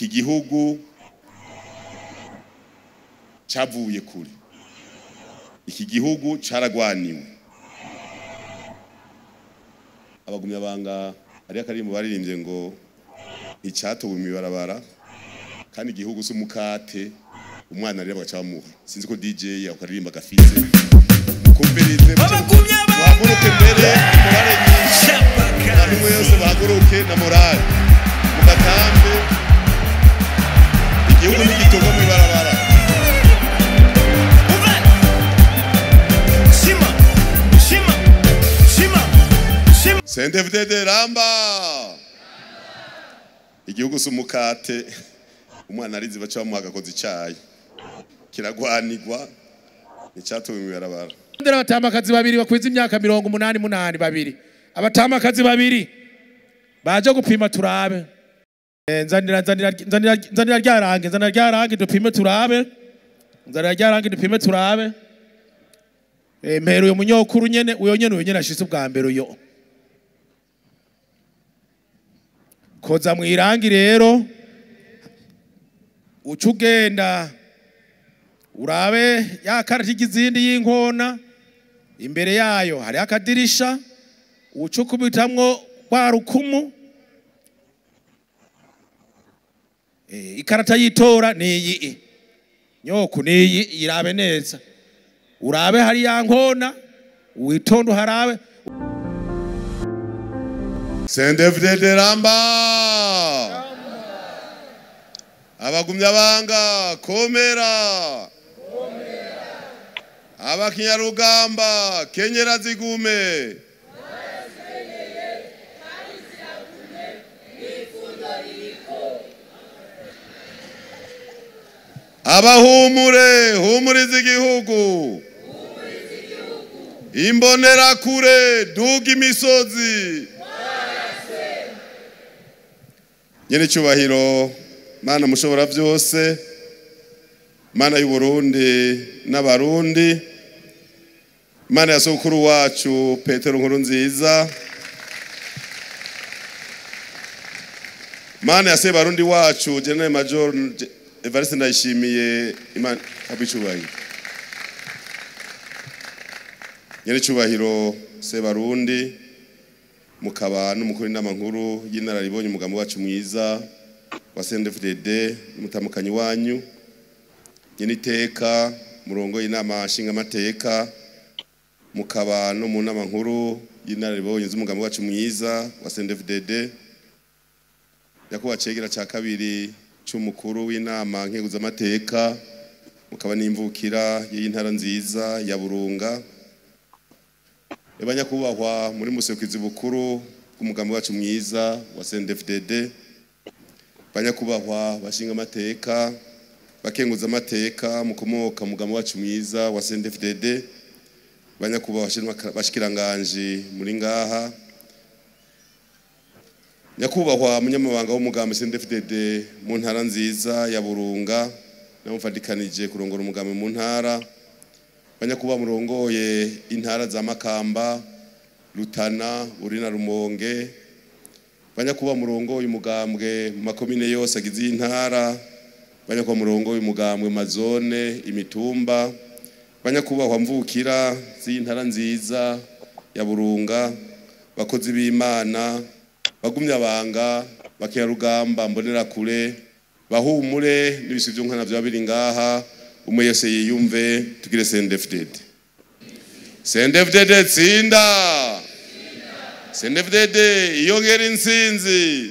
Iki gihugu cavuye kure, iki gihugu caragwaniwe. Abagumyabanga hariyo akaririmbo baririmbye ngo nticatowe mw'ibarabara, kandi igihugu si umukate umwana arira bagaca bamuha. Sinzi ko DJ ako karirimbo gafise. Mukumvirize, muhaguruke mbere morale nyinshi, abantu mwese bahaguruke na morale mugatambe. Igihugu ntigitorwa mw'ibarabara. CNDD-FDD ramba. Igihugu si umukate umwana arize baca bamuha agakoza icayi, kiragwanirwa, nticatowe mw'ibarabara. Ndera abatamakazi babiri bakwiza imyaka 88 babiri, abatamakazi babiri baje gupima turabe. Nzanira nzanira nzanira nzanira ryarange, nzanira ryarange dupime turabe, nzanira ryarange dupime turabe. Mpera uyo munyokuru nyene, uyo nyene, uyo nyene ashitse ubwa mbere uyo. Koza mwirangi rero uca ugenda urabe ya karata y'izindi y'inkona, imbere yayo hari akadirisha, uca ukubitamwo rwa rukumu. Ikarata y'itora niyi nyoku niyi, irabe neza urabe hari ya nkona, witonde uharabe. CNDD-FDD ramba. Abagumyabanga komera. Abakinyarugamba kenyera zigume. Abahumure humuriza igihugu. Imbonerakure duga imisozi. Nyene cyubahiro Mana mushobora byose, Mana y'u Burundi n'abarundi, Mana ya sokuru wacu Petero Nkurunziza, Mana ya Sebarundi wacu General Major Evariste Ndayishimiye, Imana abicubahiro. Nyene cyubahiro Sebarundi, mukaba n'umukuru w'inama nkuru y'inararibonye umugambi wacu mwiza wa CNDD-FDD n'umutamukanyi wanyu, nyene iteka murongo y'inama nshingamateka, mukaba no mu nama nkuru y'inararibonye z'umugambi wacu mwiza wa CNDD-FDD, nyakubahwa cegera ca kabiri c'umukuru w'inama nkenguzamateka, mukaba n'imvukira y'intara nziza ya Burunga, abanyakubahwa muri muserukizi bukuru bw'umugambi wacu mwiza wa CNDD-FDD, banyakubahwa bashinga amateka, bakenguza amateka mukomoka mugambi wacu mwiza wa CNDD-FDD, banyakubahwa bashikiranganje muri ngaha, nyakubahwa munyamabanga w'umugambi CNDD-FDD mu ntara nziza ya Burunga, namufadikanije kurongora umugambi mu ntara, banyakuba murongoye intara za Makamba, Rutana, Bururi na Rumonge, banyakuba murongoye umugambwe mu makomine yose agize intara, banyakuba murongoye umugambwe mu mazone, imitumba, banyakubahwa mvukira z'intara nziza ya Burunga, bakozi b'Imana, bagumyabanga, bakerarugamba mbonerakure, bahumure n'ibisi by'unkana bya biri ngaha, umwe yose yiyumve tugire CNDD-FDD. CNDD-FDD tsinda. CNDD-FDD iyongera intsinzi.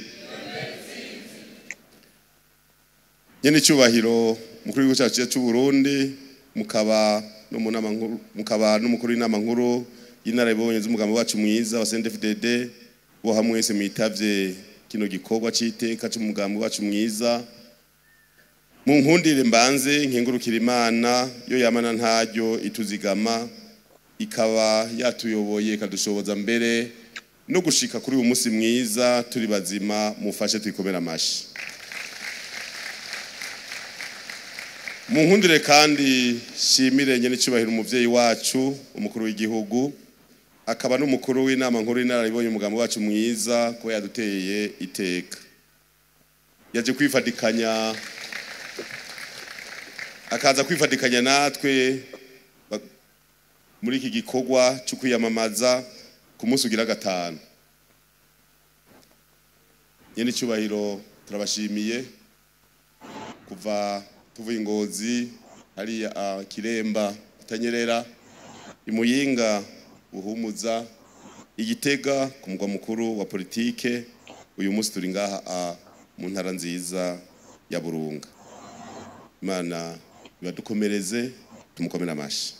Nyene cyubahiro mukuru w'igihugu cyacu cy'u Burundi, mukaba no mu nama nkuru, mukaba n'umukuru w'inama nkuru y'inararibonye z'umugambi wacu mwiza wa CNDD-FDD, bo hamwe wese mwitavye kino gikorwa c'iteka c'umugambi wacu mwiza. Mu nkundire mbanze nkengurukira Imana yo yamana ntaryo ituzigama, ikaba yatuyoboye ikadushoboza mbere no gushika kuri uyu munsi mwiza turi bazima, mufashe twikomera amashi. Mu nkundire kandi shimire nyene cyubahiro umuvyeyi wacu umukuru w'igihugu, akaba n'umukuru w'inama nkuru y'inararibonye umugambi wacu mwiza kuba yaduteye iteka. Yaje kwifadikanya, akaza kwifadikanya natwe muri iki gikorwa cyo kwiyamamaza ku munsi ugira gatanu. Nyene cyubahiro, turabashimiye kuva tuvuye Ingozi hariya Kiremba, Tanyerera, Imuyinga, Buhumuza, Igitega ku mugwa mukuru wa politike. Uyu munsi turi ngaha mu ntara nziza ya Burunga. Imana ibadukomereze, tumukomere amashi.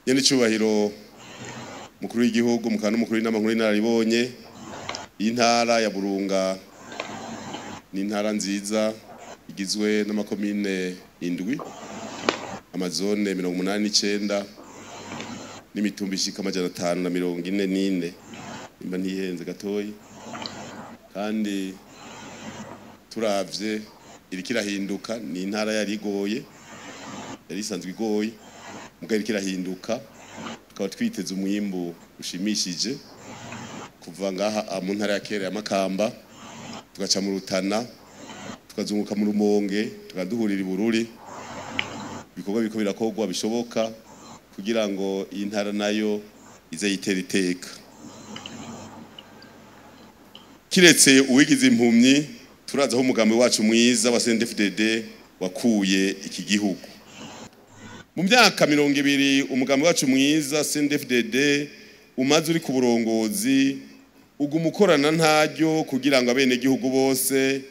Nyene cyubahiro mukuru w'igihugu, mukana n'umukuru w'inama nkuru y'inararibonye, intara ya Burunga ni intara nziza igizwe n'amakomine 7, amazone 89 n'imitumba ishika 544, nimba ntihenze gatoyi. Kandi turavye iriko irahinduka, ni intara yari igoye, yari isanzwe igoye, mugabo iriko irahinduka, tukaba twiteze umwimbu ushimishije kuva ngaha mu ntara ya kera ya Makamba, tugaca mu Rutana, tukazunguka mu Rumonge, tukaduhurira Ibururi. Ibikorwa biriko birakorwa bishoboka kugira ngo iyi ntara nayo ize yitere iteka. Kiretse uwigize impumyi, turaza aho umugambi wacu mwiza wa CNDD-FDD wakuye iki gihugu. Mu myaka 20 umugambi wacu mwiza CNDD-FDD umaze uri ku burongozi, uguma ukorana ntaryo kugira ngo abenegihugu bose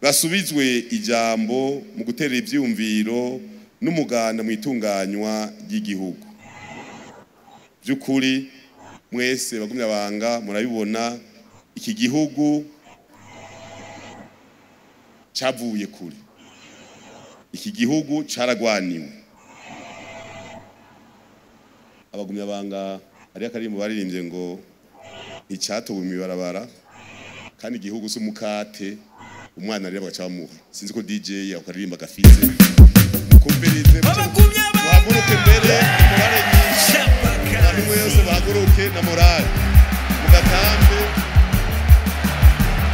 basubizwe ijambo mu gutera ivyumviro n'umuganda mu itunganywa ry'igihugu. By'ukuri mwese bagumya banga murabibona, iki gihugu cavuye kure, iki gihugu caragwaniwe. Abagumya banga ari akaririmbo baririmbye ngo nticyatowe mw'ibarabara, kandi igihugu si umukate umwana arira bagaca bamuha. Sinzi ko DJ akaririmba gafite mukumvirize, muhaguruke mbere morale nyinshi, abantu mwese bahaguruke na morale mugatambe,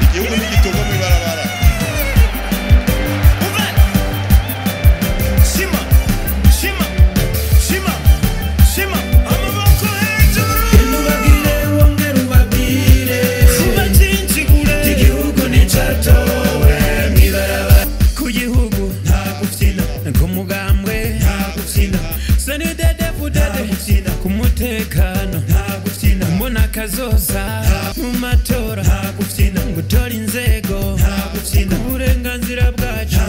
igihugu ntigitorwa mw'ibarabara. Kumutekano mbona kazoza mu matora, gutora inzego, uburenganzira bwacu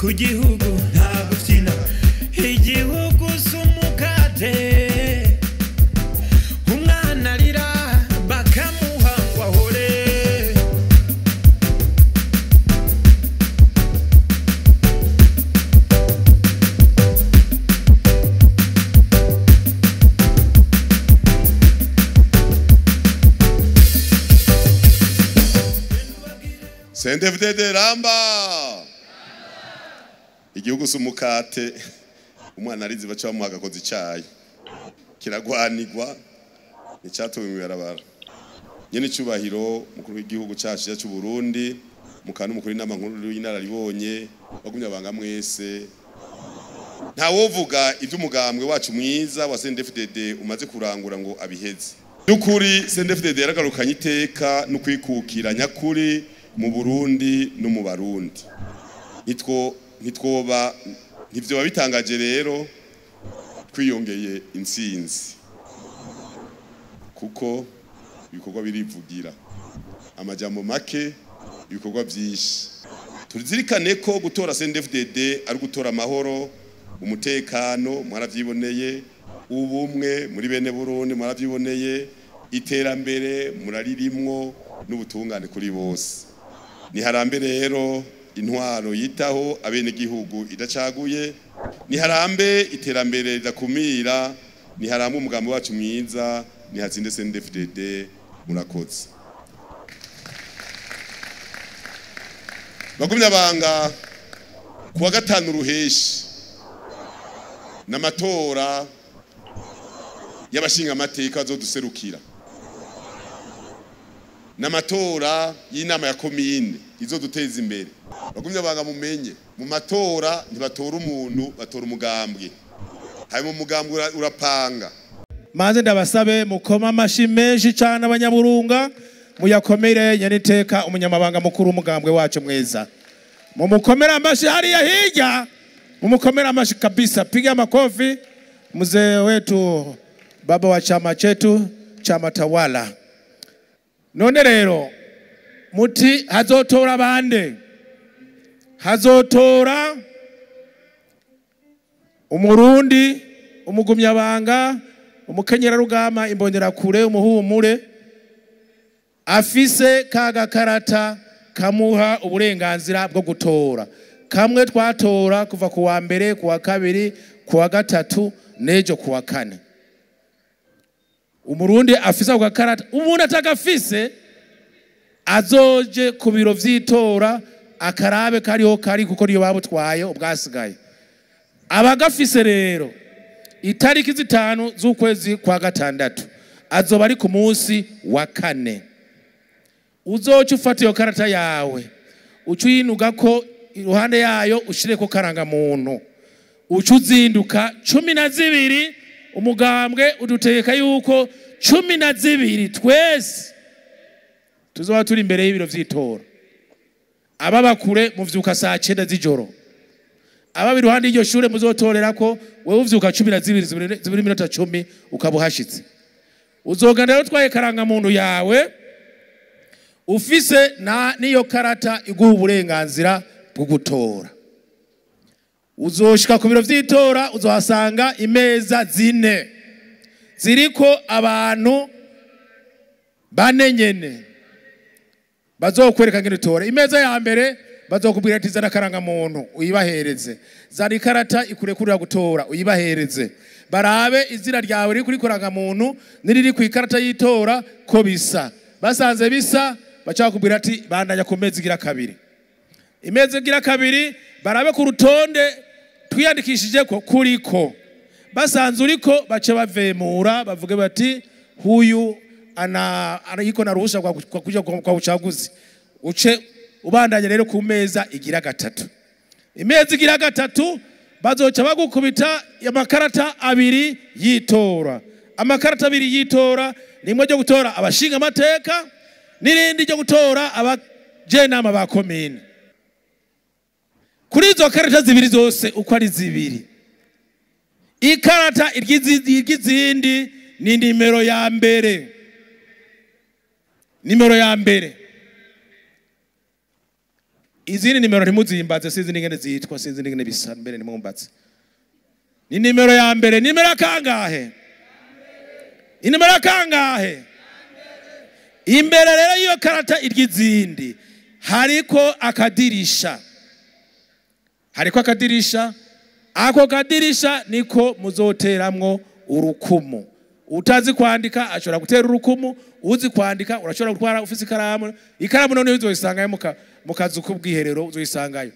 ku gihugu. Igihugu si umukate umwana arira bakamuha ngo ahore. CNDD-FDD ramba! Igihugu si umukate umwana arizi baca bamuha agakoza icayi, kiragwanirwa, nticyatowe mw'ibarabara. Nyene icubahiro mukuru w'igihugu cacu c'u Burundi, mukana n'umukuru w'inama nkuru y'inararibonye, bagumya banga mwese, ntawovuga ivy'umugambwe wacu mwiza wa CNDD-FDD umaze kurangura ngo abiheze. By'ukuri CNDD-FDD yaragarukanye iteka no kwikukira nyakuri mu Burundi no mu Barundi. Nitwoba ntivyoba bitangaje rero twiyongeye intsinzi, kuko ibikorwa birivugira, amajambo make ibikorwa byinshi. Tuzirikane ko gutora CNDD-FDD ari gutora amahoro, umutekano mwaravyiboneye, ubumwe muri bene Burundi mwaravyiboneye, iterambere muraririmwo n'ubutungane kuri bose. Niharambe rero intwaro yitaho abenegihugu idacaguye, niharambe iterambere ridakumira, niharambe umugambi wacu mwiza, nihatsinde CNDD-FDD. Murakoze. Bagumya banga kuwa gatanu ruheshi n'amatora y'abashingamateka bazoduserukira, n'amatora y'inama ya komine izoduteza imbere. Bagumye banga mumenye, mu matora ntibatora umuntu, batora umugambwe. Hanyuma umugambwe urapanga. Maze ndabasabe mukoma amashi menshi cyane abanyaburunga, muyakomere nyeniteka umunyamabanga mukuru w'umugambwe wacu mwiza. Mumukomere amashi hariya hirya, mumukomere amashi kabisa, piga makofi mzee wetu, baba wa chama chetu, chama tawala. None rero muti hazotora bande? Hazotora umurundi, umugumyabanga, umukenyerarugamba, imbonerakure, umuhumure afise kagakarata kamuha uburenganzira bwo gutora. Kamwe twatora kuva ku wa mbere, ku wa kabiri, ku wa gatatu, n'ejo ku wa kane. Umurundi afise ako gakarata, umuntu atagafise azoje ku biro vy'itora akarabe kariho kari, kuko niyo babutwaye ubwasigaye. Abagafise rero itariki 5 z'ukwezi kwa 6 azoba ari ku munsi wa 4. Uzoca ufata iyo karata yawe, uca uyinuga ko iruhande yayo ushireko karangamuntu, uca uzinduka 12. Umugambwe udutegeka yuko 12 twese tuzoba turi imbere y'ibiro vy'itora. Ababa kure muvyuka saa 9 z'ijoro, ababa iruhande y'iryo shure muzotorerako, wewe uvyuka 12 zibiri minota 10 ukaba uhashitse. Uzogenda rero utwaye karangamuntu yawe, ufise na niyo karata iguha uburenganzira bwo gutora. Uzoshika ku biro vy'itora, uzohasanga imeza 4 ziriko abantu 4 nyene bazokwereka ngene utora. Imeza ya mbere bazokubwira ati zana karangamuntu uyibahereze, zana ikarata ikurekurira gutora uyibahereze, barabe izina ryawe riri kuri karangamuntu n'iriri ku ikarata y'itora ko bisa. Basanze bisa, baca bakubwira ati bandanya ku meza igira kabiri. Imeza igira kabiri barabe ku rutonde twiyandikishije ko kuriko, basanze uriko bace bavemura bavuge bati huyu ana iko na ruhusa kwa kuja kwa uchaguzi. Uce ubandanye rero ku meza igira gatatu. Imeza igira gatatu bazoca bagukubita amakarata 2 y'itora. Amakarata 2 y'itora, rimwe ryo gutora abashinga amateka n'irindi ryo gutora abajenama ba komine. Kuri izo karata 2 zose uko ari 2, ikarata iry'izindi ni nimero ya mbere. Nimero ya mbere. Izindi nimero ntimuzimbaze, sinzi n'ingene zitwa, sinzi n'ingene bisa, mbere nimumbaze. Ni nimero ya mbere. Nimero kangahe? Inimero kangahe? Imbere rero y'iyo karata iry'izindi hariko akadirisha. Hariko akadirisha. Ako kadirisha niko muzoteramwo urukumu. Utazi kwandika ashobora gutera urukumu, uzi kwandika urashobora gutwara ufise ikaramu. Ikaramu none uzoyisangayo mu kazu k'ubwiherero uzoyisangayo.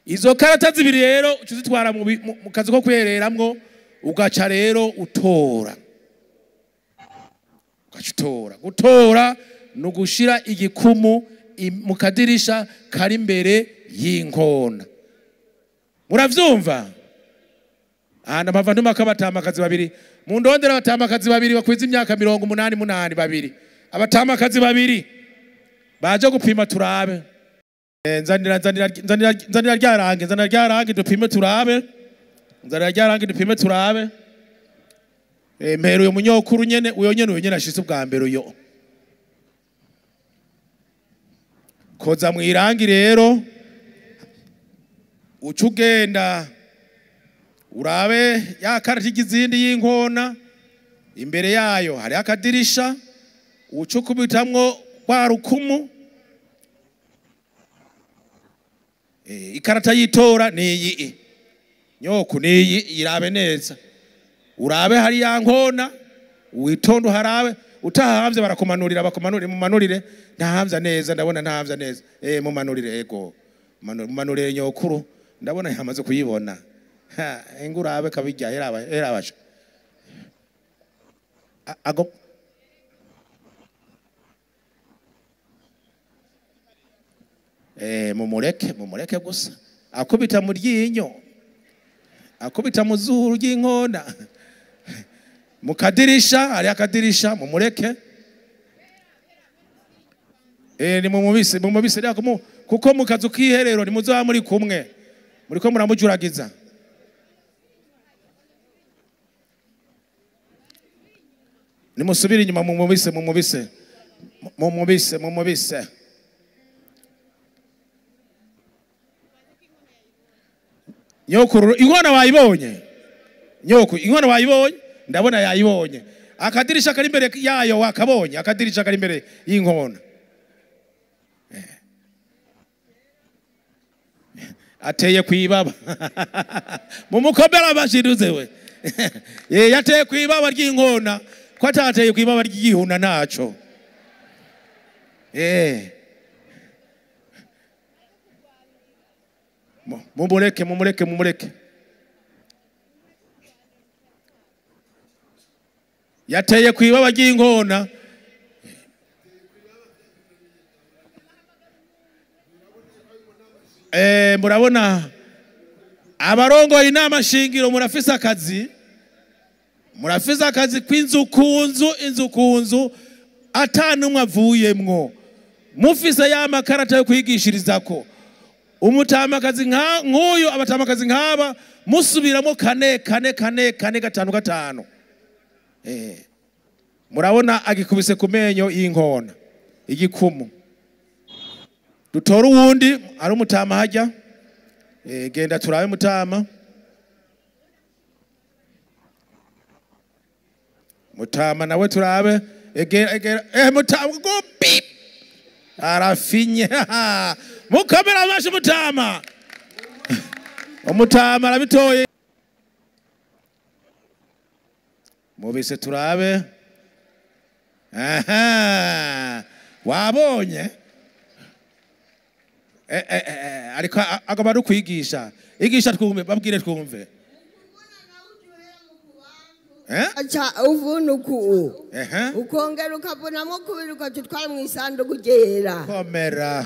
Izo karata 2 rero uca uzitwara mu kazu ko kwihereramwo, ugaca rero utora. Ugaca utora. Gutora ni ugushira igikumu mu kadirisha kari imbere y'inkona. Muravyumva? Ahanda mpava ntuma ko abatamakazi babiri. Mundondera abatamakazi babiri bakwiza imyaka 88 babiri. Abatamakazi babiri baje gupima turabe. Nzanira nzanira nzanira nzanira ryarange, nzanira ryarange dupime turabe. Nzanira ryarange dupime turabe. Mpera uyo munyokuru nyene, uyo nyene, uyo nyene ashitse ubwa mbere uyo. Koza mwirangi rero uca ugenda urabe ya karata y'izindi y'inkona, imbere yayo hari akadirisha, uca ukubitamwo rwa rukumu. Ikarata y'itora ni iyi, nyoku ni iyi, irabe neza, urabe hari ya nkona, witonde uharabe. Utahamvye barakumanurira, bakumanurire, mumanurire. Ntahamvya neza, ndabona ntahamvya neza. Mumanurire, ego. Mumanurire nyokuru, ndabona yamaze kuyibona. Ha, ingurabe kabijya, erabasha. Ago mumureke gusa akubita mu ryinyo, akubita mu zuru ry'inkona, mu kadirisha, ari akadirisha, mumureke. Ni mumubise kuko mu kazu k'iherero ni muzoba muri kumwe, muriko muramujuragiza. Nimusubire inyuma mumubise. Nyokuru inkona wayibonye? Nyokuru inkona wayibonye? Ndabona yayibonye. Akadirisha kari imbere yayo wakabonye? Akadirisha kari imbere y'inkona. Ateye kwibaba. Mumukomera bashiruze we. Yateye kwibaba ry'inkona, ko atateye kwibaba ry'igihuna naco. Mumureke. Yateye kwibaba ry'inkona. Murabona abarongoye inama shingiro murafise akazi. Murafise akazi kw'inzu kunzu, inzu kunzu atanumwe avuyemwo. Mufise ya makarata yo kwigishirizako. Umutamakazi nk'uyu, abatamakazi nk'aba musubiramo 4 4 4 4 5 5. Murabona agikubise ku menyo y'inkona igikumu. Dutora uwundi ari umutama hajya. Genda turabe mutama. Mutama nawe turabe. Egera mutama go bip. Arafinye. Mukamera amashi mutama. Umutama arabitoye. Mubise turabe. Aha. Wabonye? Ariko agomba no kwigisha. Igisha twumve, babwire twumve. Acha uvunuku. Ukongera ukavunamo kubiri ukatutwara mu isanduku ryera. Komera.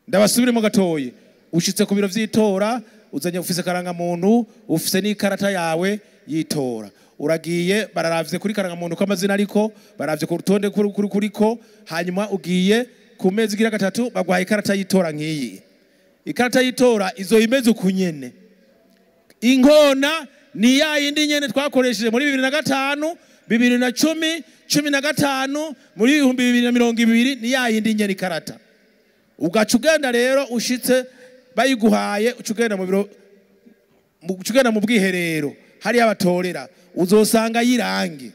Ndabasubiremo gatoyi. Ushitse ku biro vy'itora, uzanye ufise karanga muntu, ufise n'ikarata yawe yitora. Uragiye bararavye kuri karanga muntu ko amazina ariko, baravye ku rutonde kuri kuriko, hanyuma ugiye ku mezi gira gatatu bagwaye ikarata yitora nkiyi. Ikarata yitora izo imeze ukunyene. Inkona ni ya yindi nyene twakoresheje muri 2005, 2010, 15, muri 2020 ni ya yindi nyene ikarata. Ugaca ugenda rero ushitse bayiguhaye ucugenda mu biro, ucugenda mu bwiherero hari abatorera, uzosanga yirangi.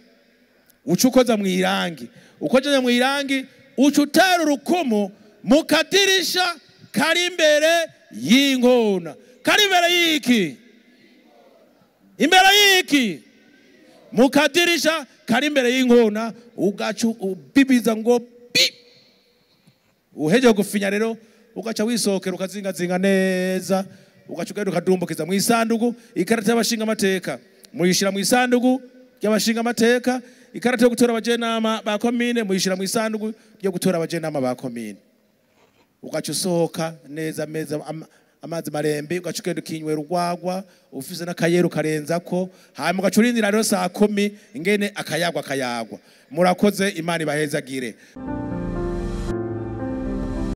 Ucukoza mu irangi, ukojeje mu irangi ucutera urukumu mu kadirisha kari imbere y'inkona. Kari imbere y'iki? Imbere y'iki? Mu kadirisha kari imbere y'inkona ugacu ubibiza ngo bi. Uheje gufinya rero ugaca wisokera ukazingazinga neza, ugaca ugenda ukadumbukiza mu isanduku ikarata y'abashinga amateka. Muyishira mu isanduku y'abashinga amateka, ikarata yo gutora abajenama ba komine muyishira mu isanduku yo gutora abajenama ba komine. Ugaca usohoka neza meza amazi marembe, ugaca ugenda ukinywera urwagwa ufise n'akayeru karenzako, hanyuma ugaca urindira rero saa 10 ingene akayagwa. Murakoze, Imana ibahezagire.